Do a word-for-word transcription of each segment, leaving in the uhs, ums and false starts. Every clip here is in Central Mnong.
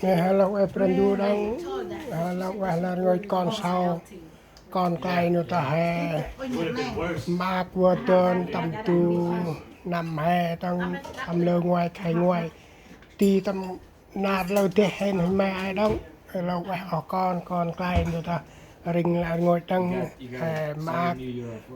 Nê, he lah ueh Brah Ndu đăng, he lah ueh lĕ rngôch kon sau, kon klei nô ta he maak vơt dơn tâm du năm he tăng tâm lơ nguai khay nguai. Ti tâm nar lơ deh hên hên me ai đăng, he lah ueh oh kon, kon klei nô ta rĭng lĕ rngôch đăng, he maak,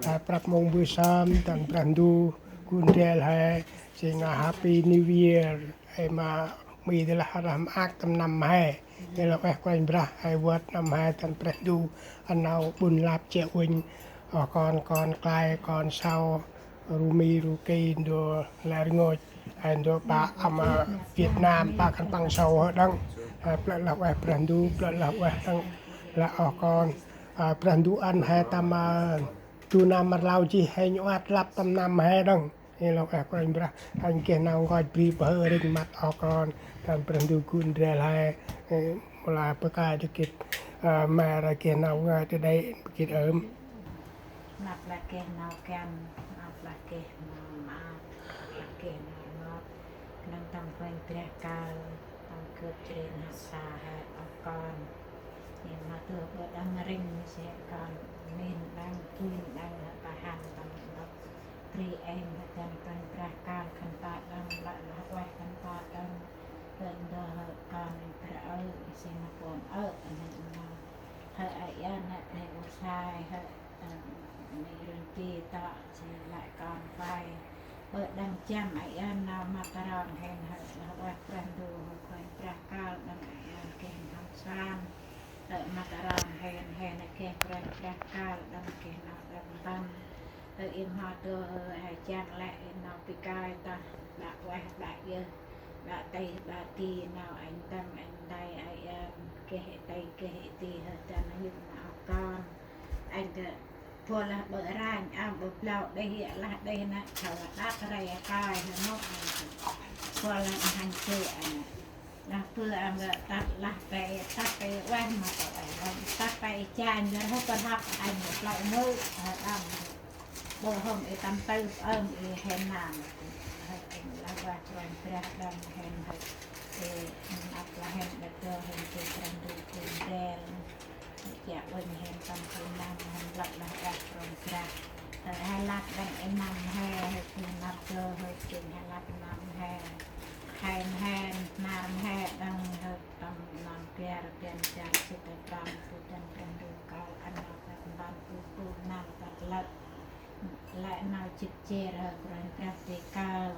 he prăp mông mbơh sơm, dăn Brah Ndu gŭ ndrel he, sĭ ngă Happy New Year. Ê ma, mi di lah, lah maak tâm năm he. Ê lah ueh Kôranh Brah, he vơt năm he dăn Brah Ndu, ăn nau ƀŭn lap chiă uănh, oh kon, kon klei, kon sau, ru mi, ru ki, ndô lĕ rngôch, he ndô pă ama Việt Nam, pă khân păng sau hơ đăng, he plơ̆ lah ueh Brah Ndu, plơ̆ lah ueh đăng, lah oh kon, a, Brah Ndu ăn he tâm, a, du năm rlau jêh he nhuat lăp tâm năm he đăng. Ê lah ueh Kôranh Brah, ăn geh nau nkoch bri pơhơ rĭng măt oh kon, dăn Brah Ndu gŭ ndrel he, ê, mâu lah bơh kơi dâk gĭt, ơ, me ră geh nau ngơi tơ đei dâk gĭt ơm. Năp lah geh nau găn, năp lah geh nau maak, năp lah geh nau rngot, knŏng tâm Kôranh Brah kơl, tâm gâp jêh ri năp sa he oh kon. Ê ma tơ ƀơ̆ đăng rĭng mâu sĭt kon, mĭn đăng, ƀŭn đăng, he pah hăn tâm ƀơ̆. Bri êng he dăn Kôranh Brah kơl khân pă đăng, lah lah ueh khân pă đăng, bơ̆ ndơ he kon êng Brah ơi, sĭ nơh pôn ơ, nơh nơh. He ai ăn, he ai u sai, he, ơ, ni run ti tŏ, sĭ lĕ kon vay. Bơ̆ đăng jăm ai ăn nau ma ta rong hên, he lah ueh Brah Ndu, he Kôranh Brah kơl đăng ai ăn geh n'hâm suan. He ma ta rong hên, hên geh Kôranh Brah kơl đăng geh nau đăng mpăn. He i mhât dô he, he jăng lĕ i nau bi kơi tah, ƀă ueh, ƀă yơh, ƀă tih, ƀă ti, nau anh tâm, anh tay, ai ăn, geh i tih, geh i ti, he dăn yŭk ma oh kon. Anh gơ, bol lah ƀơ̆ ranh, ang ƀơ̆ blau đeh, yă lah đeh nă, thâo lah đăk rei a kai, he nôk, anh gơ. Bol lah hăn ti, anh. Lah bơ ang gơ tăp lah pe, tăp pe ueh ma tơ ueh, tăp pe chanh, gơ hŏ pơ hŏk, anh gơ plơ̆ mơ, he đăng. Bơ hôm i tâm tơ, ơm i hên nơm. He, anh lah ueh Kôranh Brah đăng hên he. Ê, năp lah hên ƀơ̆ dơ hên geh Brah Ndu gŭ ndrel. Chiă uănh hên tâm du năm hên lăp lah ueh Kôranh Brah. He, he lăp đăng i năm he, he gŭ năp dơ, he gŭ he lăp năm he. Hên hên, năm he đăng he tâm năm bar, bar jan, sĭt tâm du dăn Brah Ndu kơl ăn nau ƀăk mpăn, ƀư ƀư nau ƀăk lăp. Lĕ nau jêt jêr he Kôranh Brah ti kơl.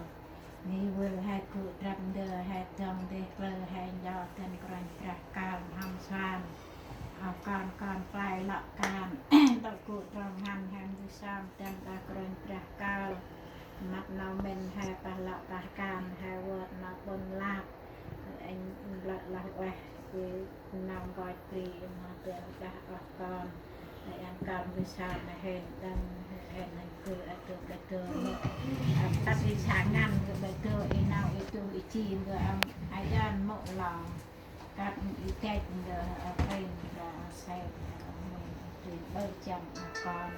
Ni vâl he gŭ drăp ndơ he dŏng deh klơ he njo dăn Kôranh Brah kơl n'hâm suan. Oh kon, kon klei lŏ kan. Tŏ gŭ trong hăn he mbơh sơm dăn đah Kôranh Brah kơl. Măt nau mĭn he pah lŏ pah kan he vơt nau ƀŭn lap. Anh lăp lah ueh, i nau nkoch bri, i ma dơ đah oh kon. Ai ăn kơl mbơh sơm ma hên đăng, hên hên gŭ a dơ ƀơ̆ dơ mơ. Tăp i sa ngăn gŭ ƀơ̆ dơ, i nau i tuh i jêng gŭ ăn ai ăn mơ lŏng. Kăp i têch ndơ, a, pên ndơ, a, sep, a, mĭn, tui ƀơ̆ jăm oh kon.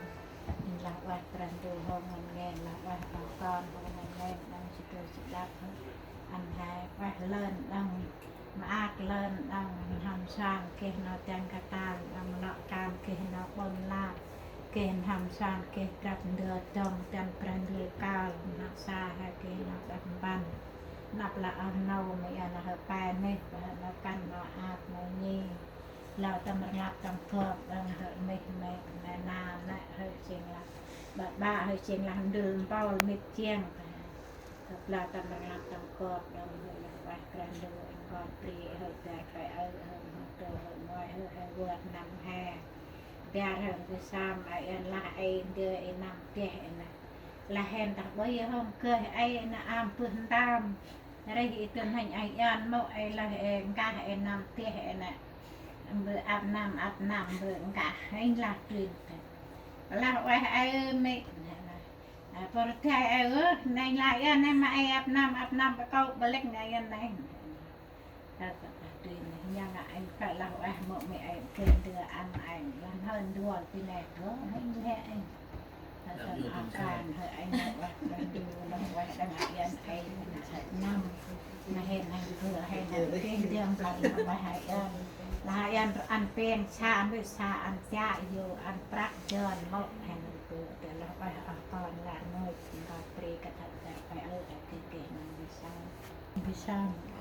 Lah ueh Brah Ndu hŏ ngăn ngên, lah ueh oh kon hŏ ngăn ngên, đăng jêh dô jêh đăp. Ăn he ueh lơn đăng, maak lơn đăng, n'hâm suan geh nau dăng katang, đăng lŏ kan geh nau ƀŭn lap, geh n'hâm suan geh drăp ndơ dŏng dăn Brah Ndu kơl, n'hâm sa he geh nau đăp mpăn. Năp lah oh nô mê ăn he pe neh, he nau kăn nau ap nau nhi. Lơ tâm rnglăp tâm gop đăng he meh meh nê na nê he jêng lah. Ƀă ƀă he jêng lah ndŭl mpôl mĭt jêng. He lơ tâm rnglăp tâm gop đăng he lah ueh Brah Ndu nkoch bri he bar pe ơ he mhât dô he nguai he he vơt năm he. Bar he mbơh sơm ai ăn lah ê ndơ ê năm deh ê nê. Lah hên tah ƀơi hôm geh ê nê am bơh ntơm. Rêh i dŭm hênh ai ăn mơ ê lah ê nkah ê năm deh ê nê. Mbơh ăp năm, ăp năm mbơh nkah, hênh lah trin. Lah ueh ê mê, nê lah. A, pôr thai ê ơ, nê lah ăn nê ma ê ăp năm, ăp năm ƀa kâu ƀa lĕk nê ăn nê. Ơ, tah trin nê, nhang a ê kơ lah ueh mơ mê ê kơ ndơ ăn ê, lah hơn dual ti nê dô, hênh lĕ ê.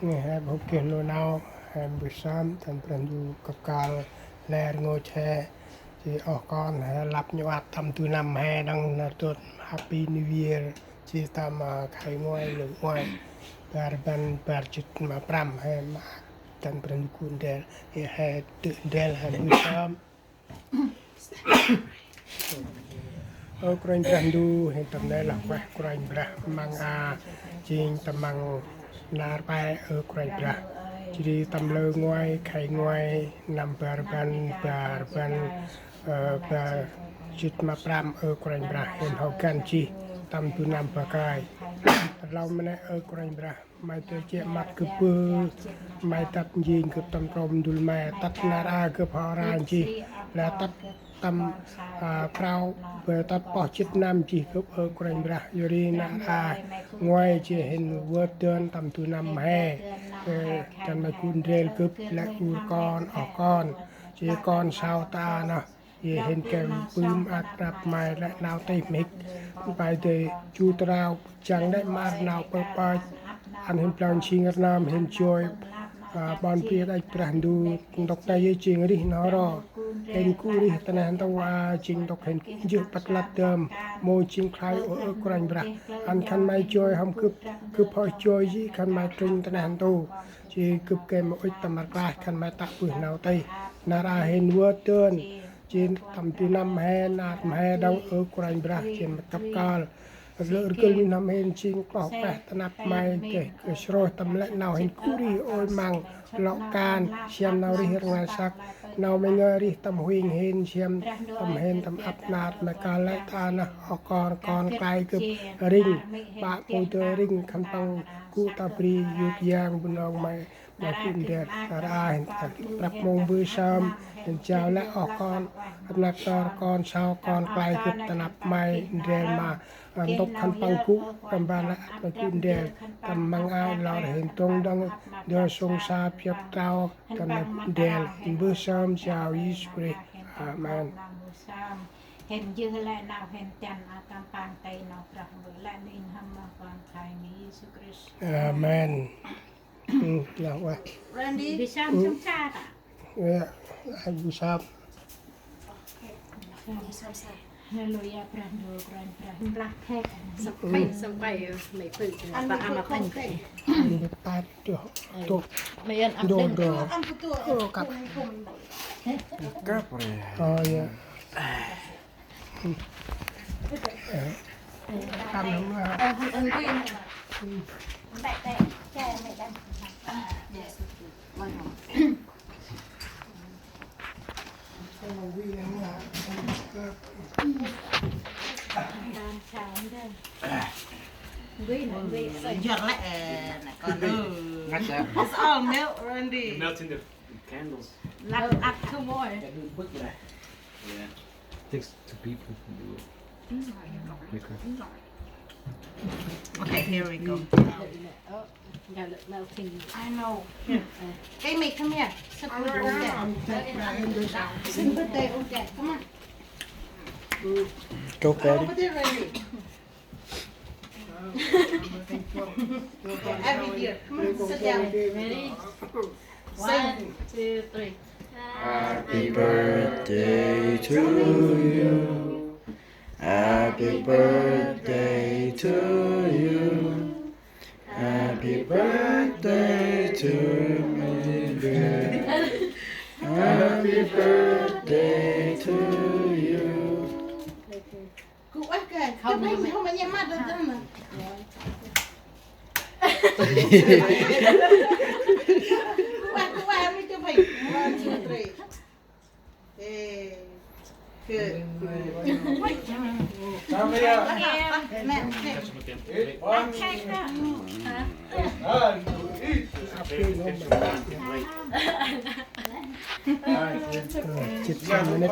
Nê he bơh geh nô nau, he mbơh sơm, tâm Brah Ndu kăp kal lĕ rngôch he. Jêh oh kon he lăp nhŭ ăp tâm du năm he đăng nar dôt Happy New Year. Jêh tâm, a, khay ngoai, lơ ngoai, bar rbăn bar jât ma prăm he ma tâm Brah Ndu gŭ ndrel, he, he dŭt ndrel he mbơh sơm. Ơ Kôranh Brah Ndu, hên tâm nê lah ueh Kôranh Brah măng a, jêng tâm măng nar pe ơ Kôranh Brah. Jêh ri tâm lơ ngoai, khay ngoai, năm bar rbăn, bar rbăn, ơ, bar jât ma prăm ơ Kôranh Brah, hên hŏ găn jêh tâm du năm ba kơi. Rlau ma nê ơ Kôranh Brah. May dơi jê̆ măt gâp bơh, may tât njêng gâp tâm trôm ndŭl may, tât nar a gâp hŏ ranh jêh, lĕ tât tâm, a, prao, bơh tât pơh jât năm jêh gâp ơ Kôranh Brah, yor ri nar a ngoai jêh hên vơt dơn tâm du năm he, ơ, dăn may gŭ ndrel gâp lĕ ur kon, oh kon, jêh kon sau ta nơh. Jêh hên geh pưm ăt năp may lĕ nau tih mhĭk. May dơi ju trao jăng nê ma nau pơpach. Ăn hên blang jêng rnơm hên joi, a, ƀon bri đăch Brah Ndu. Ntŭk nây yơh jêng rih n'ho ro. Hên gŭ rih ta neh ntu a jêng ntŭk hên jêh păt lăp dơm. Mâu jêng khlay ôh ơ Kôranh Brah. Ăn khân may joi hŏm gâp, gâp hŏ joi jêh khân may trŭnh ta neh ntu. Jêh gâp geh mâu ŭch tâm rklaih khân may tă bơh nau tih. Nar a hên vơt dơn. Jêh tâm du năm he, nar ma he đŏng ơ Kôranh Brah, jêh ma kăp kal. Rlơ̆ rgâl nuih n'hâm hên jêng kloh ueh ta năp may deh, geh srôih tâm lĕ nau hên gŭ rih ôi măng, lŏ kan, siăm nau rih rnglay săk, nau may ngơi rih tâm huêng hên, siăm tâm hên tâm ăp nar may kal lĕ ta nơh, oh kon, kon klay gâp rĭng, ƀă mâu dơi rĭng, khân păng gŭ ta bri yôk yang Bunong may. May gŭ ndrel, nar a hên ta prăp mông mbơh sơm, hên jao lĕ oh kon, rnăk tơr kon sau kon klay gâp ta năp may ndrel ma, a, ntŭk khân păng gŭ, tâm ban lĕ may gŭ ndrel, tâm măng ai lor hên dŏng dâng, dơ sông sa piăp trao, tâm may gŭ ndrel, mbơh sơm jao Yêsu Krist. Amen. Amen. Ơ, lah ueh. Randy. Bi sâm, sâm sa ta? Ơ, lah ueh, bi sâm. Haleluya, Brah Ndu, Brah Ndu, Brah Ndu. Sâm pai, sâm pai, ơ, mày pư, ăn ta ăn mà không khay. Ăn bi pat, tuh, tuh. Mày ăn ăn đô, đen. Đô. Ăn tu tu. Ơ, kăp. Kăp re. Ơ, ya. It's all milk, Randy. Melting the candles. Not, not two more. Yeah. Takes two people to do it. Quicker. Okay, here we go. Oh, got it melting. I know. Here. Amy, come here. Sit with Odette. Sit with Odette. Come on. Go, Patty. Over there, Randy. Abby, dear, come on, sit down. Ready? One, two, three. Happy birthday to you. Happy birthday to you. Happy birthday to me, dear. Happy birthday to you. Kuah ke? Không, không, không, không, không. Kuah, kuah, mày chụp hình. One, two, three. Ê. Good. Mẹ, mẹ. Just a minute.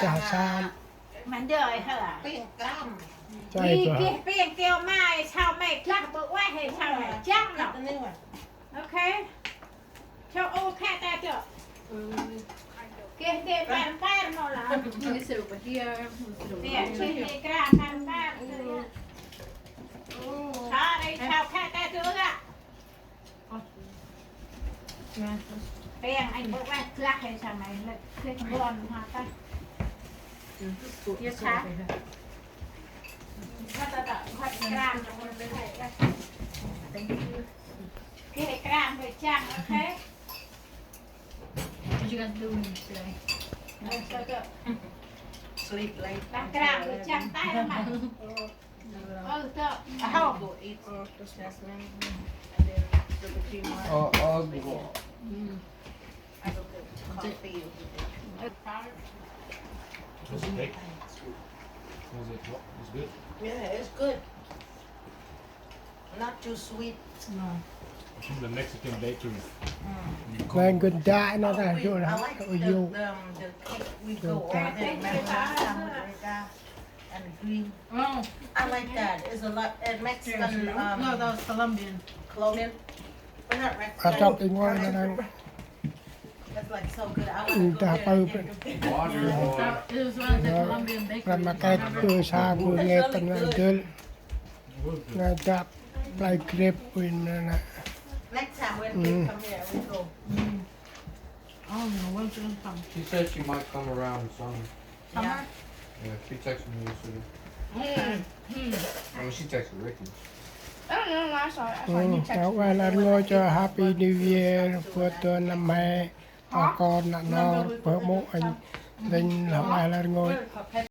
Sa sam. Mă ndơ hơi hơ. Jay Ih, bơh. Geh pêng keo ma, ih sau me glah bơh ueh, ih sau me jăng nơh. Okay. Sau ô khe ta chơ. Geh tê mpar mpar nơh lah. Let me sit over here. Let me sit over here. Geh tê kra mpar mpar. Sa ih sau khe ta chơ lah. Pêng, anh bơh ueh glah he sa me lĕ geh bon ha ta. Yơ sa. Hăt ta ta, hăt kram. Thank you. Geh kram bơh jăng, okay? What you guys doing today? Sleep late. Đăng kram bơh jăng tay lăm mă. Ơ, tơ. Aho. Go eat, uh, jasmine, and then the cream one. Ơ, ơ, go. Mm. I go get coffee over there. It's okay. Is it, it's good? Yeah, it's good. Not too sweet. No. It's from the Mexican bakery. Mm. Ngan gân dai nơh ta. Oh, wait, I like the, the, um, the cake we go over there. Remember, San Andrea? And green. Oh. I like that. It's a lot, uh, Mexican, um, no, that was Colombian. Colombian? We're not Mexican. That's like so good. I wanna go there again. It was one of the Colombian bakeries. Remember? It's really good. Next time when they come here, we go. Mm. I don't know when she's gonna come. She said she might come around summer. Summer? Yeah, she texted me yesterday. Mm. Mm. I mean, she texted Ricky. I don't know when I saw it. I saw you text me. Gay lah rngôch, cho Happy New Year, bơh năm mới. Hả? Ơ kon, nau nau, bơh mâu anh, lĕ lah gay lah rngôch.